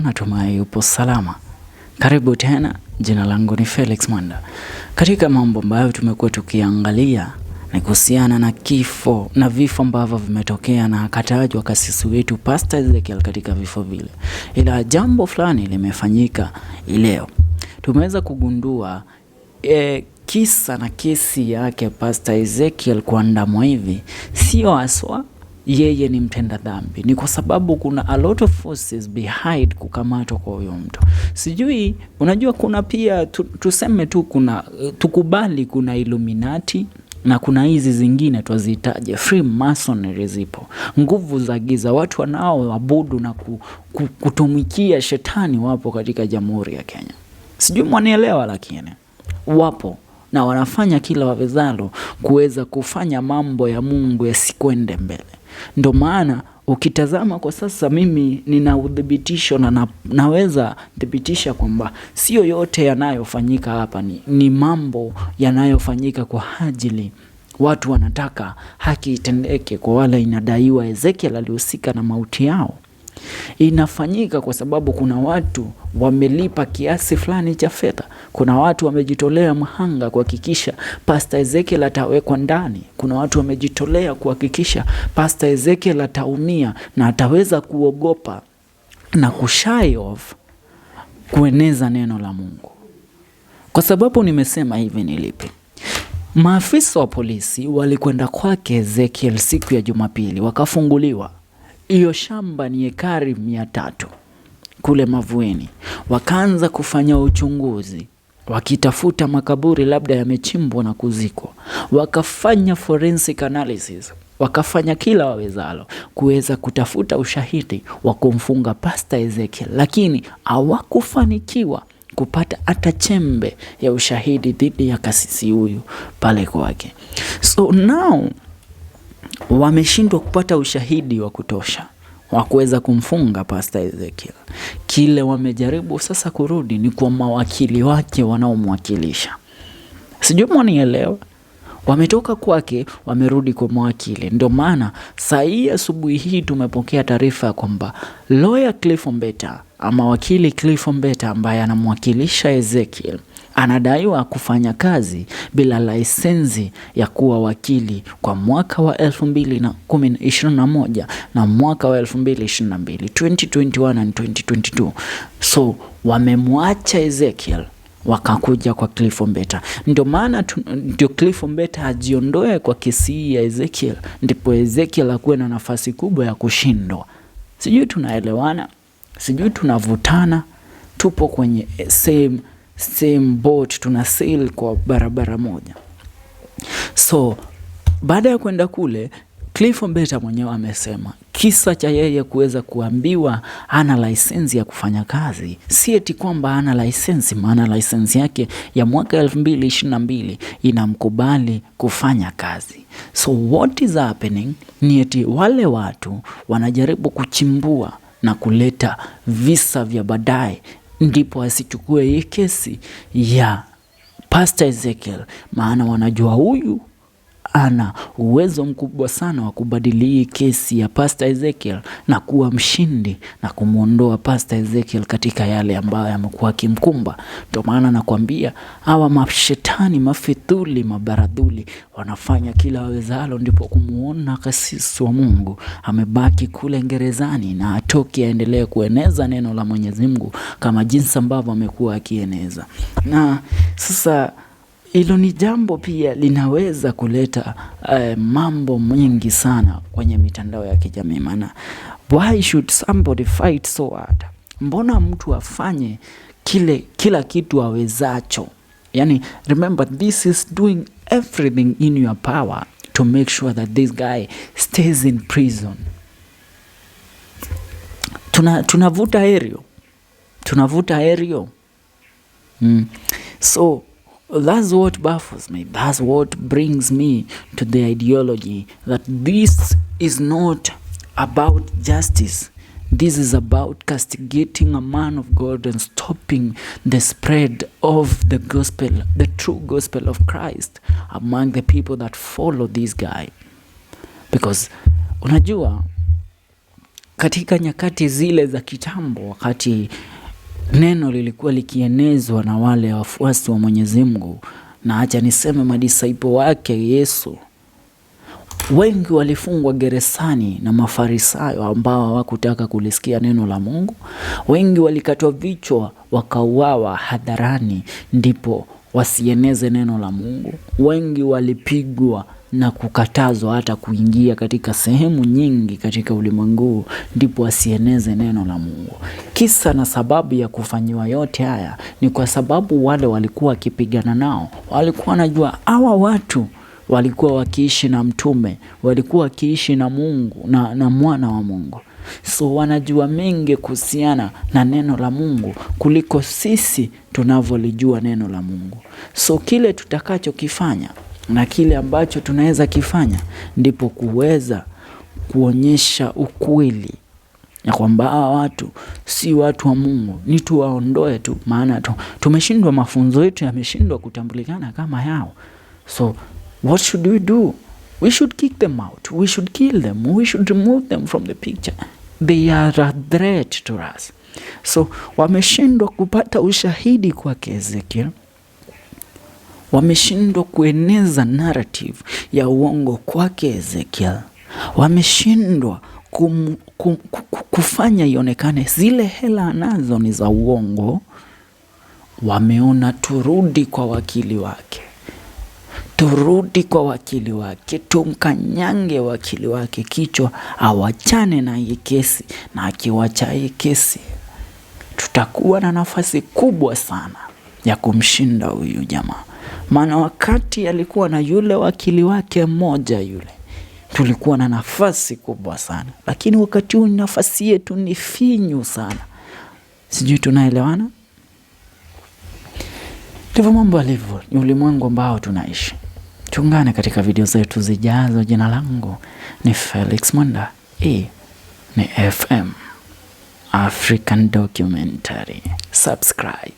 Natumai upo salama. Karibu tena, jina langu ni Felix Mwanda. Katika mambo ambayo tumekuwa tukiangalia ni kuhusiana na kifo na vifo ambavyo vimetokea na akatajwa kasisi wetu Pastor Ezekiel katika vifo vile, ila jambo fulani limefanyika leo. Tumeweza kugundua kisa na kesi yake Pastor Ezekiel kuandamwa hivi sio haswa yeye ni mtenda dhambi, ni kwa sababu kuna a lot of forces behind kukamatwa kwa huyo mtu. Sijui, unajua kuna pia tuseme tu kuna tukubali kuna Illuminati na kuna hizi zingine twazitaje, Freemasonry zipo, nguvu za giza, watu wanaoabudu na kutumikia shetani wapo katika Jamhuri ya Kenya. Sijui mwanielewa, lakini wapo na wanafanya kila wawezalo kuweza kufanya mambo ya Mungu yasikwende mbele. Ndo maana ukitazama kwa sasa, mimi nina uthibitisho na naweza thibitisha kwamba sio yote yanayofanyika hapa ni mambo yanayofanyika kwa ajili watu wanataka haki itendeke kwa wale inadaiwa Ezekiel alihusika na mauti yao. Inafanyika kwa sababu kuna watu wamelipa kiasi fulani cha fedha. Kuna watu wamejitolea mhanga kuhakikisha Pastor Ezekiel atawekwa ndani. Kuna watu wamejitolea kuhakikisha Pastor Ezekiel ataumia na ataweza kuogopa na kushy off kueneza neno la Mungu. Kwa sababu nimesema hivi nilipi. Maafisa wa polisi walikwenda kwake Ezekiel siku ya Jumapili, wakafunguliwa. Hiyo shamba ni ekari 300 kule Mavueni. Wakaanza kufanya uchunguzi wakitafuta makaburi labda yamechimbwa na kuzikwa. Wakafanya forensic analysis, wakafanya kila wawezalo kuweza kutafuta ushahidi wa kumfunga Pastor Ezekiel, lakini hawakufanikiwa kupata hata chembe ya ushahidi dhidi ya kasisi huyu pale kwake. So now wameshindwa kupata ushahidi wa kutosha wa kuweza kumfunga Pastor Ezekiel. Kile wamejaribu sasa kurudi ni kwa mawakili wake wanaomwakilisha. Sijui mwanielewa. Wametoka kwake wamerudi kwa mawakili. Ndio maana saa hii asubuhi hii tumepokea taarifa ya kwamba lawyer Cliff Ombeta ama wakili Cliff Ombeta ambaye anamwakilisha Ezekiel anadaiwa kufanya kazi bila laisensi ya kuwa wakili kwa mwaka wa 2021 na mwaka wa 2022, 2021 and 2022. So wamemwacha Ezekiel wakakuja kwa Cliff Ombeta. Ndio maana ndio Cliff Ombeta ajiondoe kwa kesi hii ya Ezekiel, ndipo Ezekiel akuwe na nafasi kubwa ya kushindwa. Sijui tunaelewana, sijui tunavutana, tupo kwenye same boat, tuna sail kwa barabara moja. So baada ya kwenda kule, Cliff Ombeta mwenyewe amesema kisa cha yeye kuweza kuambiwa hana lisensi ya kufanya kazi si eti kwamba hana lisensi, maana lisensi yake ya mwaka 2022 inamkubali kufanya kazi. So what is happening ni eti wale watu wanajaribu kuchimbua na kuleta visa vya baadaye, ndipo asichukue hii kesi ya Pastor Ezekiel, maana wanajua huyu ana uwezo mkubwa sana wa kubadili hii kesi ya Pastor Ezekiel na kuwa mshindi na kumwondoa Pastor Ezekiel katika yale ambayo yamekuwa akimkumba. Ndio maana nakwambia hawa mashetani, mafidhuli, mabaradhuli wanafanya kila wawezalo ndipo kumuona kasisi wa Mungu amebaki kule gerezani na atoke aendelee kueneza neno la Mwenyezi Mungu kama jinsi ambavyo amekuwa akieneza. Na sasa hilo ni jambo pia linaweza kuleta mambo mengi sana kwenye mitandao ya kijamii, maana why should somebody fight so hard? Mbona mtu afanye kila kitu awezacho? Yani, remember this is doing everything in your power to make sure that this guy stays in prison. Tunavuta herio, tunavuta herio. So that's what baffles me. That's what brings me to the ideology that this is not about justice. This is about castigating a man of God and stopping the spread of the gospel, the true gospel of Christ among the people that follow this guy. Because unajua Katika nyakati zile za kitambo, wakati neno lilikuwa likienezwa na wale wafuasi wa Mwenyezi Mungu, na acha niseme madisaipo wake Yesu, wengi walifungwa gerezani na Mafarisayo ambao hawakutaka kulisikia neno la Mungu. Wengi walikatwa vichwa wakauawa hadharani, ndipo wasieneze neno la Mungu. Wengi walipigwa na kukatazwa hata kuingia katika sehemu nyingi katika ulimwengu, ndipo wasieneze neno la Mungu. Kisa na sababu ya kufanyiwa yote haya ni kwa sababu wale walikuwa wakipigana nao walikuwa wanajua hawa watu walikuwa wakiishi na mtume, walikuwa wakiishi na Mungu na mwana wa Mungu. So wanajua mengi kuhusiana na neno la Mungu kuliko sisi tunavyolijua neno la Mungu. So kile tutakachokifanya na kile ambacho tunaweza kifanya ndipo kuweza kuonyesha ukweli ya kwamba hawa watu si watu wa Mungu, ni tuwaondoe tu, maana tu tumeshindwa, mafunzo yetu yameshindwa kutambulikana kama yao. So what should we do? We should kick them out. We should kill them. We should remove them from the picture. They are a threat to us. So wameshindwa kupata ushahidi kwake Ezekiel, wameshindwa kueneza narrative ya uongo kwake Ezekiel, wameshindwa kufanya ionekane zile hela anazo ni za uongo. Wameona turudi kwa wakili wake, turudi kwa wakili wake, tumkanyange wakili wake kichwa, awachane na hii kesi, na akiwacha hii kesi tutakuwa na nafasi kubwa sana ya kumshinda huyu jamaa. Maana wakati alikuwa na yule wakili wake mmoja yule, tulikuwa na nafasi kubwa sana, lakini wakati huu nafasi yetu ni finyu sana. Sijui tunaelewana? Ndivyo mambo yalivyo, ni ulimwengu ambao tunaishi. Tuungane katika video zetu zijazo. Jina langu ni Felix Mwanda, hii ni FM African Documentary. Subscribe.